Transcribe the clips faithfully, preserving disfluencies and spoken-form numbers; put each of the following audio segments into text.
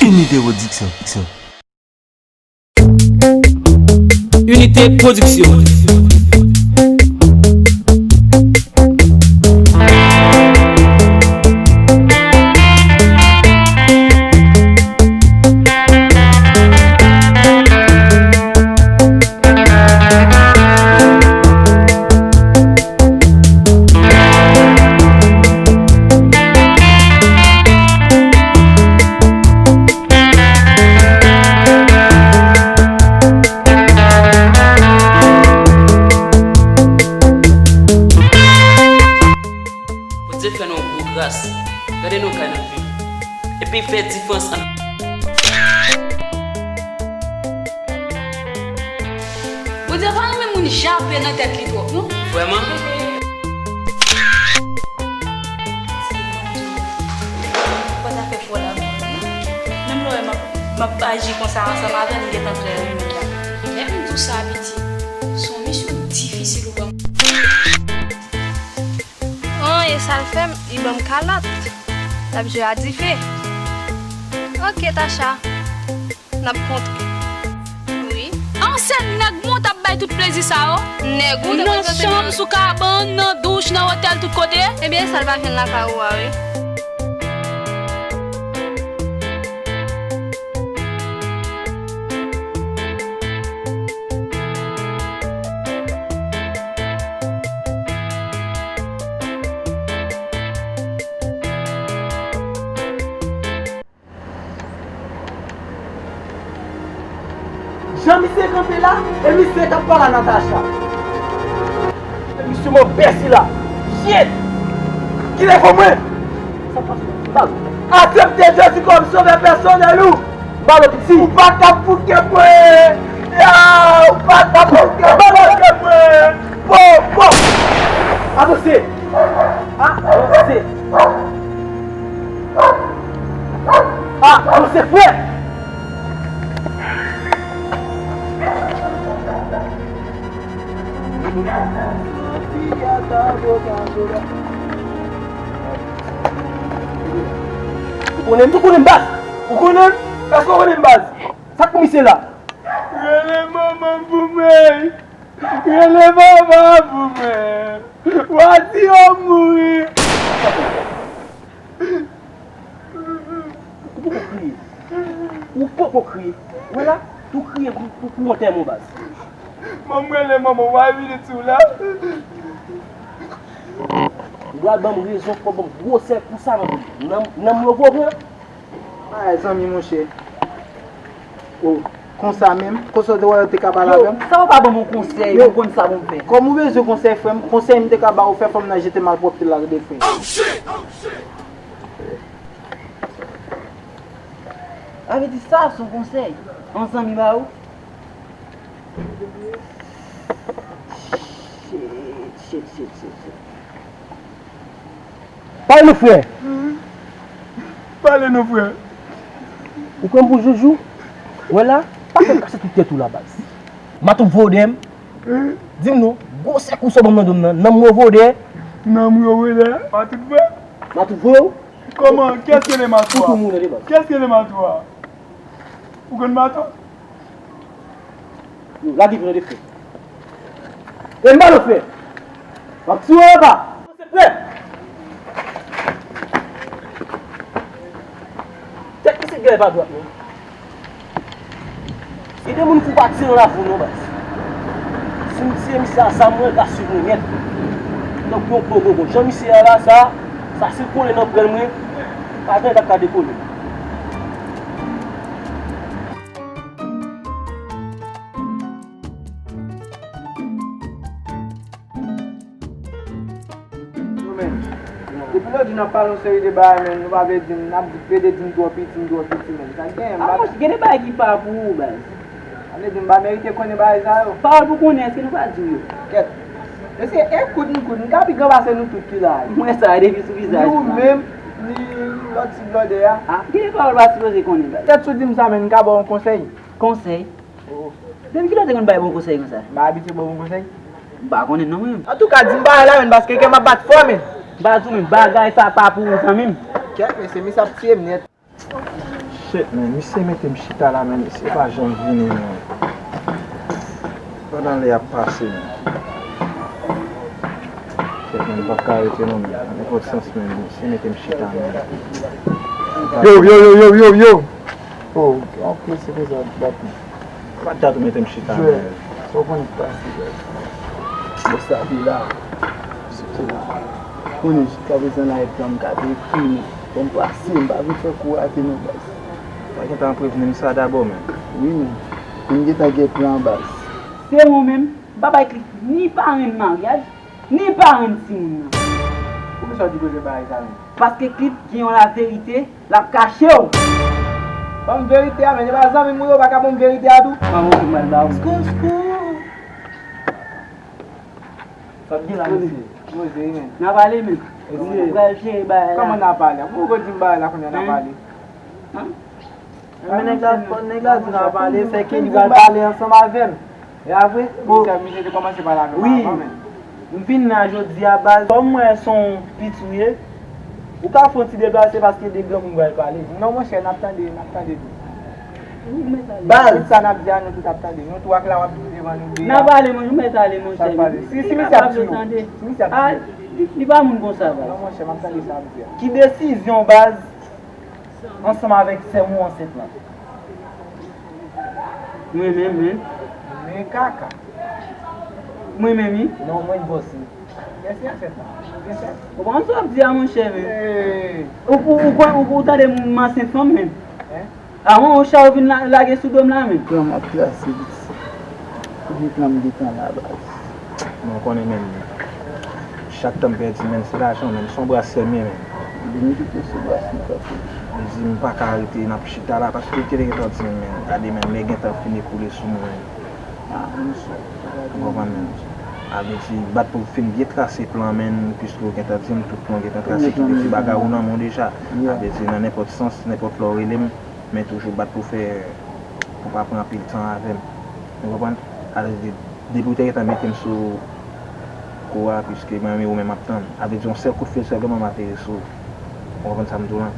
Unité Production. Unité Production. Bondye fè nou yon gwo gras. Gade nou kay n ap viv. Epi fè diferans ant Bondye pa renmen moun jape nan tèt li twòp, non. Vrèman? Fò zafè fò la. Menm lè w wè m ap, m ap aji konsa ansanm avè l, m gentan trè renmen l la. Lè m di w sa, piti, se yon misyon difisil ou ban m. An, e sa l fè m, li ban m kalòt. L ap jwe a dife. Oke, Tacha. N ap kontre. Wi. An, se nèg mwen w t ap bay tout plezi sa yo? Nèg ou te prezante nan chanm, sou kabann, nan douch, nan otèl, tout kote? Ebyen, e sa l pa jwenn lakay ou a, wi. Jan misye kanpe la, e misye k ap pale a Natacha. Misye move sila. Shit! Kile fò mwen! Sa pase? Baz. Aksepte Jezi kòm sovè pèsonèl ou. Balo piti. Ou pa ka fout ke mwen. Ya, ou pa ka fout ke mwen. Bon, bon. Avanse. Avanse. Avanse, frè. Ou konnen m, ou konnen m, baz. Ou konnen m? Èske ou konnen m, baz? Sa k pou misye la? Rele manman m pou mwen. Rele manman m pou mwen. Wadi yo mouri. Ou poko kriye. Ou poko kriye. Wè la, ou kriye pou, pou, pou antèman, baz. Manman, rele manman, w a vini sou la. Ou pral ban m rezon, fò ban m gwosè kou sa nan, nan, nan mwen, ou konprann? Ay, zanmi, monchè. Oh, konsa menm? Konsa w te wè yo te ka pale avè m? Yo, sa w pa ban m yon konsèy, yo, m konn sa pou m fè. Kòm ou bezwen konsèy, frè m, konsèy m te ka ba ou, fè fanm nan jete malpwòpte l la, tande, frè. Oh, shit! Oh, shit! Sa vle di sa, se yon konsèy yon zanmi ba ou? Shit, shit, shit, shit, shit. Pale non, frè. Pale non, frè. Ou pran m pou joujou? Wè la, pa fè m kase tout tèt ou la, baz. Matou voye w dèyè m. Di m non, gwosè kou sa w ban m nan do m nan, nanm yo voye w dèyè? Nanm yo voye w dèyè? Matou voye w? Matou voye w? Kòman? Kiyès ki rele Matou a? Ou tou moun nan de baz. Kiyès ki rele Matou a? Ou konn Matou? Yo, lage vin nan de frè. E m ba nou frè. W ap tiye w pa. Se frè. Tèt misye gèlè pa dwat non. Ede moun fou pa tire nan lavi w non baz. Si m tiye misye a zam mwen ka swiv mwen nèt. Tankou yon gwo gwo gwo. Jan misye a la sa, sa si l kole nan pwèl mwen, pa gen nèg k ap ka dekole. Yo, men, depi lòt jou n ap pale yon seri de bagay, men, nou pa vle di m, n ap di, plede di m twò piti, m twò piti, men. Sa k genyen, m pa... A, monchè, gen de bagay ki pa pou ou, baz. Sa vle di m pa merite konnen bagay sa yo? Pawòl pou konnen, èske nou pa di w yo? Kèt. Mesye, e kout m kout, m ka pi gran pase nou tout ki la a. M wè sa depi sou vizaj ou la. Ni ou menm, ni lòt ti blòdè a. A, gen de pawòl pa sipoze konnen, baz. Kèt, si w di m sa, men, m ka ba w yon konsèy. Konsèy? Oh. Depi kilè w te konn bay bon konsèy konsa? M pa abitye ba w bon konsèy. M pa konnen non mwen. Antouka, di m bagay la, menn, paske kè m ap bat fò, menn. M pa di w, men bagay sa pa pou ou, zanmi m. Kèt, mesye, misye ap tiye m nèt. Shit, man, misye mete m chita la, man, misye pa janm vini, man. Pandan lè ap pase, man. Shit, man, m p ap ka rete non, man. Nan nenpòt sans, man, misye mete m chita, man. Yo, yo, yo, yo, yo, yo. Oh, ok, se konsa, bat mwen. Bat dat ou mete m chita, man. Sa w konn k pase, baz. Bon, sa te la. Soti la. Konnen jiska prezan la, e plan m ka te ekri nou. Fò m pase, m pa vle fè kou rate non, baz. Pa gentan prevni m sa dabò, men. Wi, men. Pou m gentan gen plan, baz. Se ou menm, m pa bay Cliff ni parenn maryaj, ni parenn timoun nan. Poukisa w di koze bagay sa menm? Paske Cliff gen yon laverite l ap kache w. Ban m verite a, men, se pa zanmi m ou ye, ou pa ka ban m verite a tou? Manman, ou mal ba ou. Skou, skou. Sa t gen la, mesye? Poze, men. N a pale, men. Mesye. Ou pral jere bagay la. Kòman n a pale? Pou ou di m bagay la kounye a n a pale? Hein? Men nèg la, nèg la di n a pale, se ke li pral pale ansanm avè m. E a vre? Misye, misye te kòmanse pale avè m avan, men. M vin la jodi a, baz. Kòm m wè se yon piti w ye, ou ka fè yon ti deplase paske de granmoun pral pale. Non, monchè, n ap tande, n ap tande tou. Baz. Tout sa n ap di a, nou tout ap tande. Nou tou ak la w ap di devan nou de a. N a pale, monchè, ou mèt ale, monchè. Si, si misye ap di nou. Si misye ap di nou. Li, li pa moun konsa, baz. Non, monchè, m ap tande sa w ap di a. Ki desizyon, baz? Ansanm avèk sè m ou ansent lan. Mwen menm, men. Men kaka. Mwen menm, wi. Non, mwen k bòs li. Mèsi ansent lan. Byen fèt. Ou konprann sa w ap di a, monchè, men. Ou, ou, ou, ou, ou tande m ansent fanm, men. Hein? A, yon, yon cha ou vin la, lage sou do m la, men. Plan m ap trase, pitit. Premye plan m gentan la, baz. Bon, ou konnen, men, chak tan m pèdi, men, se lajan, men, se yon bras sè m ye, men. Li di m pa ka rete, n ap chita la, paske li te gentan di m, men, gade, men, men gentan fin ekoule sou mwen, men. Ou konprann, men? Sa vle di, bat pou fin byen trase plan, men, piske ou gentan di m, tout plan ou gentan trase, kite ti bagay ou nan men w deja. Sa vle di, nan nenpòt sans, nenpòt lè w rele m, men toujou bat pou fè, pou pa pran anpil tan avè m. Ou konprann? Alò, de-, depi ou te gentan mete m sou kou a, piske mwen menm ou menm m ap tann. Sa vle di, yon sèl kout fil sèlman m atere sou ou. Ou konprann sa m di w lan?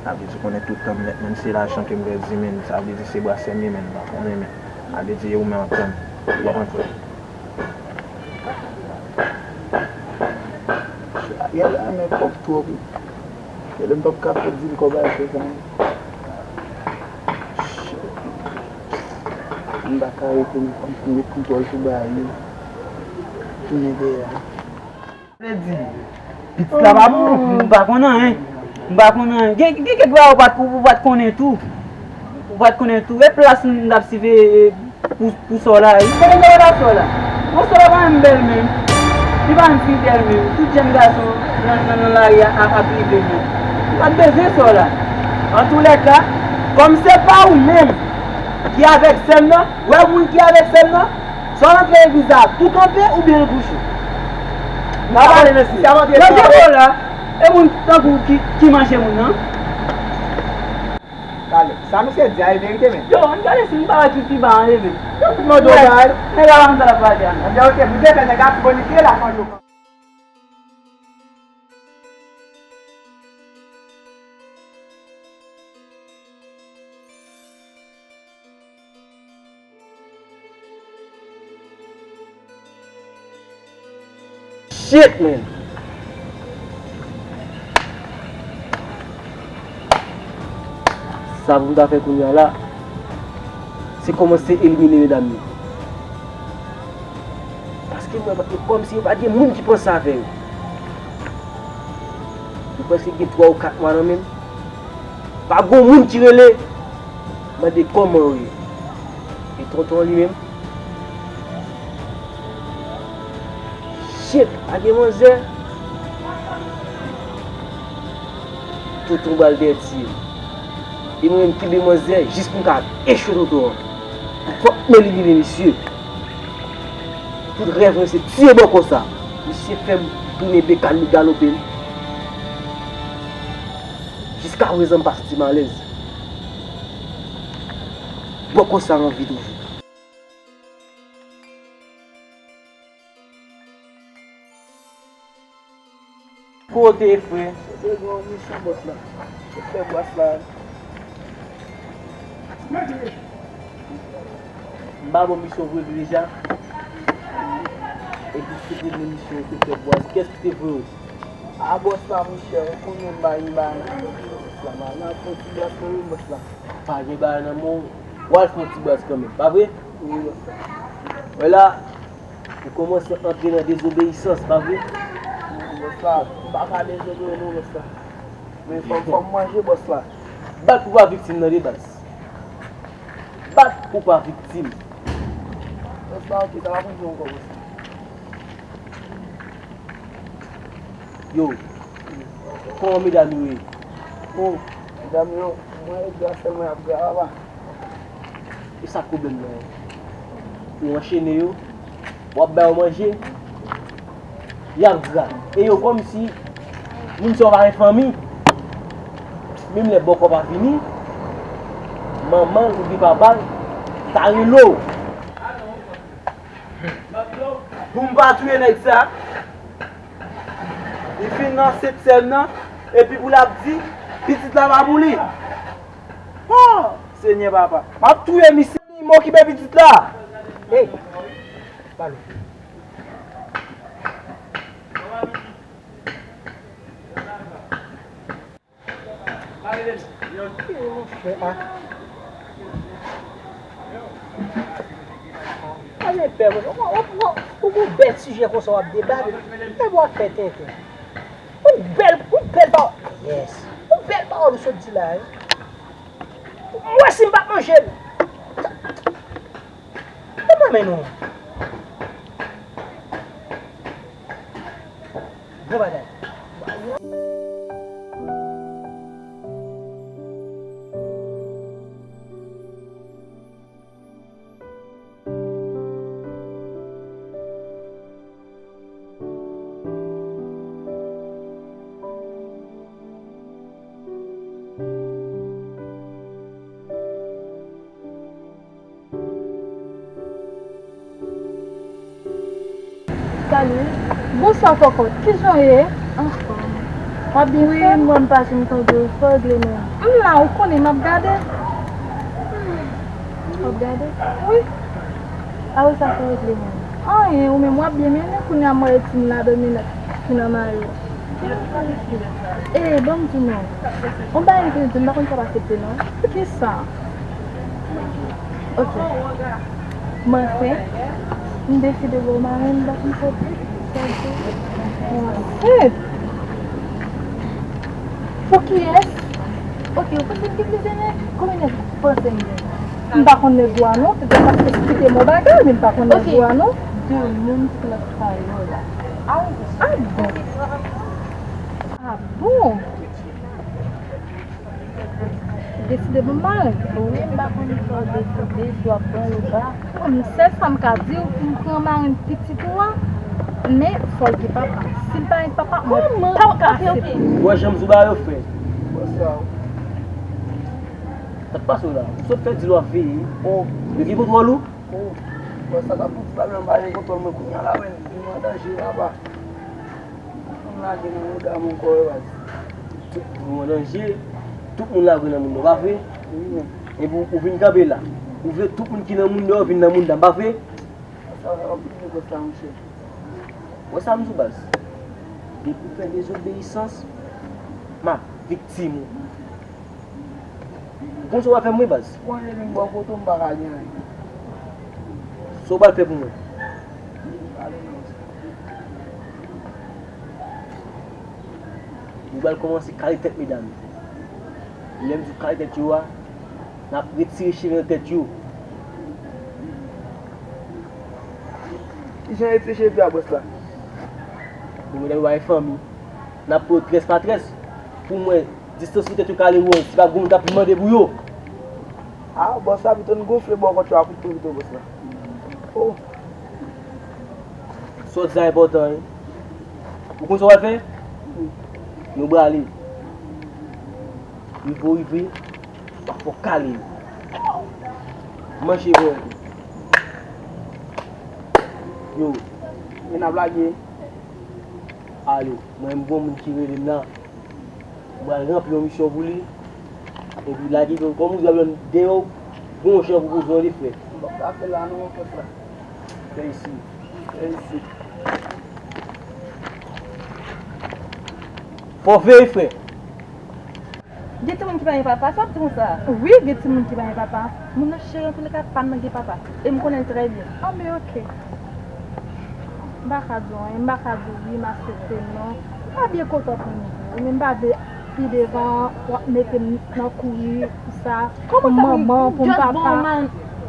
Sa vle di, konnen tout tan m nèt, menm si se lajan ke m pèdi, men sa vle di, se bras sè m ye, men m pa konnen, men sa vle di, e ou menm m ap tann. Ou konprann, frè? Ariel la renmen kòb twòp wi. Ariel m p ap ka fè di l kòb a fè sa non. M pa ka rete non, fò m met kontwòl sou bagay yo. Tounen dèyè. Vle di, pitit la pa pou ou. M pa konn anyen. M pa konn anyen. Gen, gen kèk bagay ou pa t, ou pa t konnen tou. Ou pa t konnen tou. E plas m t ap siveye pou, pou sè w la, wi. Kote w wè la sè w la? Bon, sè w la pa menm bèl menm. Li pa menm fi bèl menm. Tout jèn gason nan, nan, nan lari a ap, ap rive menm. Ou pa t bezwen sè w la. Antoulèka, kòm se pa ou menm ki avèk sè m nan, wè moun ki avèk sè m nan, swa w antre legliz la tou kanpe oubyen l kouche. N a pale, mesye. Nan zye w la, e moun tankou w ki, ki manje moun nan. Talè. Sa misye di a e verite, men. Yo, ann gade si m pa wè ki pi ba anleve. Yo, tout mande w bay. Nèg la pa konn sa l ap pale a. Ebyen, ok, pou de fè nèg la pi bonite la, fò yo. Shit, man! Sa pou m ta fè kounye a la, se kòmanse elimine medam yo. Paske m wè, e kòmsi yo pa gen moun ki panse avè yo. Yo prèske gen twa ou kat mwa nan men m. Pa gon moun ki rele mande kòman yo ye. E tonton an li menm? Shit, pa gen manzè. Tonton bal dètye. E mwen menm kenbe manzè jis pou m ka echwe tonton an. Fòk m elimine misye. Tout rèv mwen se tiye bòkò sa. Misye fè m tounen bekàn li galope m. Jiska prezan m pa santi m alèz. Bòkò sa anvi toujou. Kote frè? Se te gen yon misyon bòs la. Se fè bòs la. M pa bon misyon vre deja. Epi ki te gen misyon te fè bwaz. Kiyès ki te voye w? A bòs la, monchè, ou konnen m pa gen bagay nan men bòs la. M al fè yon ti bwaz kanmenm, bòs la. Pa gen bagay nan men w, w al fè yon ti bwaz kanmenm, pa vre? Wi, bòs la. Wè la, ou kòmanse antre nan dezobeyisans, pa vre? Wi, bòs la, m pa ka dezobeyi non, bòs la. Men fò, fò m manje, bòs la. Bat pou pa viktim nan de baz. Bat pou pa viktim. Bòs la, ok, sa pa konn ankò, bòs la. Yo, kòman medam yo ye? O, medam yo, mwen e gra sèlman y ap gra, papa. E sa k pwoblèm nan? Ou anchene yo, w ap ba yo manje, y ap gra. E yo kòmsi moun sa yo pa gen fanmi. Menm lè bòkò pa vini, manman l oubyen papa l ta rele w. Pou m pa touye nèg sa, li fin nan setyèm nan, epi pou l ap di pitit la pa pou li. Oh, Senyè papa, m ap touye misye, li m okipe pitit la. Hey, pale. Monchè a. Ale pè, monchè, ou, ou, ou, ou gon bèl sijè konsa w ap debate, men w ap fè tenten. Yon bèl, yon bèl pawòl. Yes. Yon bèl pawòl ou sot di la, wi. Mwen si m pa t manje l. Mwen pa men nou. Bon bagay. Salut. Bonswa kòkòt, kijan w ye? Anfòm. W ap byen fè? Wi, m wè m pase m tande w, sa w regle menm? M la, ou konnen m ap gade. W ap gade? Wi. A wi, sa sa w regle menm? Anyen, ou menm w ap byen mennen, kounye a m wè ti m ladan menm ki nan mayo. E, ban m di w non. Yon bagay ki di m pa konn sa w ap aksepte non. Kisa? Ok. M ansent. M deside voye w mare m, m pa konn sa w di. Ou ansent? Pou kiyès? Ok, ou panse m gen plizyè nèg? Konbyen nèg ou panse m gen? M pa konn nèg ou a non. Petèt w ap esplike m yon bagay, men m pa konn nèg ou a non. De moun ki nan kay yo la. Ah bon? Ah bon? Deside pou m mare. Wi, m pa konn si w deside, si w ap pran l ou pa. Bon, m sèl sa m ka di w, pou m pran mari m pitit ou a, men fò l gen papa. Si l pa gen papa, mwen p ap aksepte. Ou wè jan m sou ba yo fè? Sa k pase w la? Ou sot fè di l w ap veye. Yo gen kontwòl ou? Bòs la t ap fouti pa m nan, m pa gen kontwòl mwen kounye a la, men m an danje papa. Tout moun lage nan mouda m ankò wi baz. Tout moun an danje, tout moun lage nan mouda w, pa vre? Wi men. Epi ou, ou vin kanpe la. Ou vle tout moun ki nan mouda w vin nan mouda m, pa vre? Sa w ap di bòs la monchè? Wè sa m di w baz. Depi w fè dezobeyisans, m ap viktim ou. Ou konn sa w pral fè pou mwen baz? Ou konnen menm bò kote w m pa ka gen anyen. Sa w pral fè pou mwen? Ou pral kòmanse kale tèt medam yo. Lè m di w kale tèt yo a, n ap retire cheve nan tèt yo. Kijan retire cheve a bòs la? Bon medam yo pa gen fanmi. N ap pran yo très pa très. Pou mwen, distans pou tèt yo kale yo an, si pa gon moun k ap mande pou yo. Ah, bòs la pito n gonfle bò kont yo a kout pwen pito bòs la. Oh. Sa w di a enpòtan wi. Ou konn sa w pral fè? Nou prale. Rive w rive, w ap fè w kale yo. Manje vre. Yo. Men n ap lage. Ale, mwen m gon moun ki rele m la. M pral ranpli yon misyon pou li. Epi lage yo, kòm ou di w ap jwenn deyò, Bon jan pou poze w li, frè. M p ap ka fè la non, frè. Fè isi. Fè isi. Fò veye, frè. Gen timoun ki pa gen papa, sa w ap di konsa? Wi, gen timoun ki pa gen papa. Moun nan cheri, antouleka, pa m nan gen papa. E m konnen l trè byen. Anben, oke. M pa ka di w anyen, m pa ka di w wi, m aksepte l non. M pa byen kontan pou nou. Men m pa vle pi devan, w ap mete m nan kouri pou sa, pou manman, pou m papa.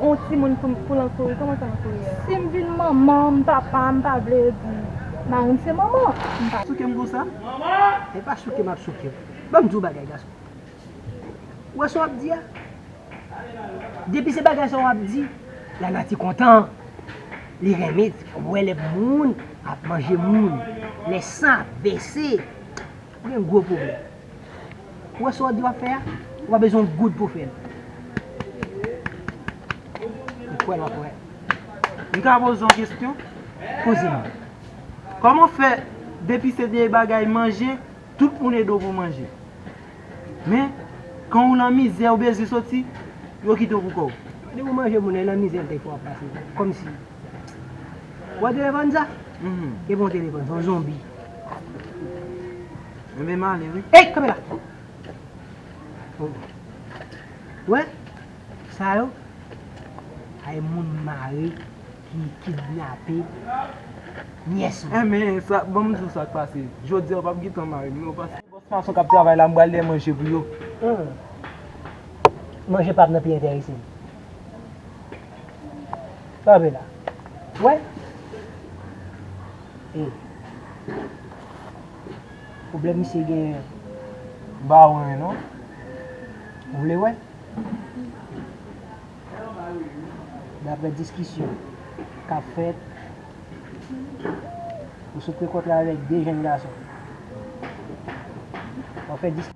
Yon timoun pou, pou l an kouri, kòman sa an kouri a? Si m vin manman, m papa, m pa vle di mari m se manman. M pa souke m konsa? E pa souke m ap souke w. Ban m di w bagay, gason. Ou wè sa w ap di a? Depi se bagay sa w ap di, lanati kontan. Li renmen wè lè moun ap manje moun, lè san ap vèse. Ou gen gwo pwoblèm. Ou wè sa w di w ap fè a? Ou pa bezwen yon goud pou fè l. Ou kwè l w ap wè. M ka poze w yon kesyon? Poze m. Kòman fè, depi se de bagay manje, tout moun ede w pou manje? Men, kan ou nan mizè, ou bezwen soti, yo kite w pou kò w. Depi w manje moun nan, e nan mizè l te fè w ap pase. Kòmsi. Ou wè telefòn sa? Mhm. E bon telefòn, se yon zonbi. Enben, m ale, wi. Ey, kanpe la! Wè? Sa yo, ay moun mare ki kidnape nyès mwen. Enben, sa, ban m di w sa k pase. Jodi a, w p ap gen tan mare m, non, paske bòs mason k ap travay la, m pral dèyè manje pou yo. Hmm. Manje pa p nan pi enterese m. Kanpe la. Wè? E. Pwoblèm misye genyen an. M pa wè, non. Ou vle wè? Daprè diskisyon k ap fèt, ou sot rankontre avèk de jèn gason. W ap fè dis-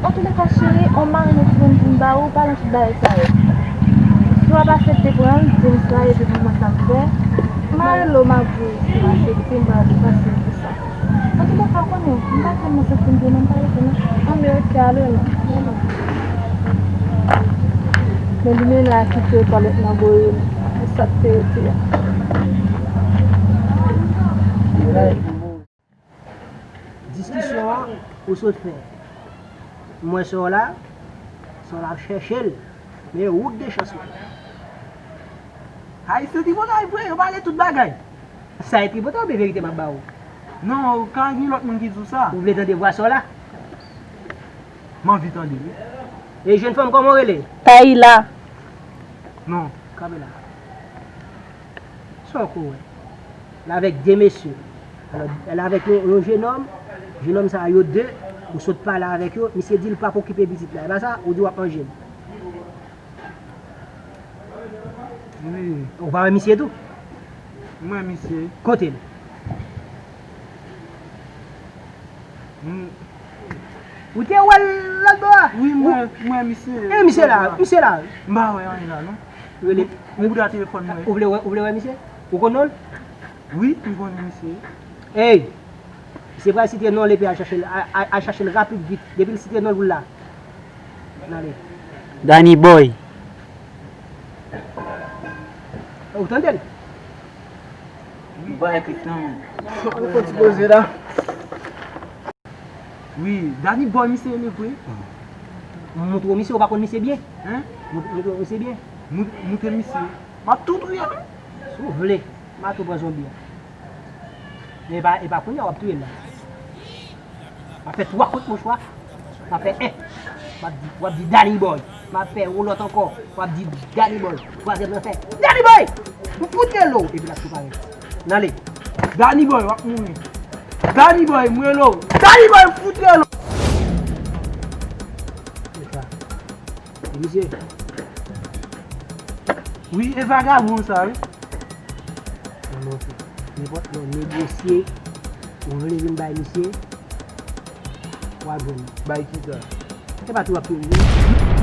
Antouleka, cheri, on mari nou ki konn pou m ba ou, pa nan tout bagay sa yo. Si w ap aksepte pran l, di m sa, epi pou mwen sa m fè. M a rele w, m a di w, si w aksepte, m pral fasil pou sa. Antouleka, ou konnen, m pa tèlman santi m byen non, m pa rete non. Anben, oke, ale non. Men limena a kite twalèt nan boure m, e sa k te rete a. Diskisyon an, ou sot fè. M wè sè w la, sè w la ap chèche l, men wout de chans ou pran. Ayisyen tripotay vre, yo pale tout bagay. Sa e tripotay oubyen verite m ap ba ou? Non, ka gen lòt moun ki di w sa. Ou vle tande vwa sè w la? M anvi tande, wi. E jèn fanm, kòman w rele? Tayila. Non. Kanpe la. Sa w ko wè? L avèk de mesye. Alò, l avèk yon, yon jennòm. Jennòm sa yo de, ou sot pale avèk yo, misye di l p ap okipe pitit la. E pa sa? Ou di w ap manje l. Wi. Ou pa wè misye tou? M wè misye. Kote l? M- Ou te wè l lòt bò a? Wi, m wè, m wè misye. E misye la, misye la. M pa wè anyen la, non. Rele. M bouda telefòn mwen. Ou vle wè, ou vle wè misye? Ou konn non l? Wi, m konnen misye. Ey! Misye pral site non l epi al chache l, a- a- al chache l rapid vit. Depi l site non l pou l la. N ale. Danny Boy. Ou tande l? M pa ekri non. Ou fè ti poze la. Wi, Danny Boy misye rele vre. M montre w misye, ou pa konn misye byen? Hein? Mont- Montre w misye byen. Mont- Montre misye. M ap tou touye l. Si w vle, m a tou pran zonbi a. Men e pa, e pa kounye a w ap touye l la. M ap fè twa kout mouchwa. M ap fè en. M ap di, w ap di Danny Boy. M ap fè yon lòt ankò. W ap di Danny Boy. Twazyèm nan fè Danny Boy! M fout rele w. Epi l ap tou parèt. N ale. Danny Boy, w ap mouri. Danny Boy, m rele w. Danny Boy, m fout rele w. Se sa. E misye. Wi, e vagabon sa, wi. Kòman fè? Nenpòt lè w negosye, ou vle vin bay misye, w a jwenn li. Bay ki sa? Se pa tou w ap touye misye.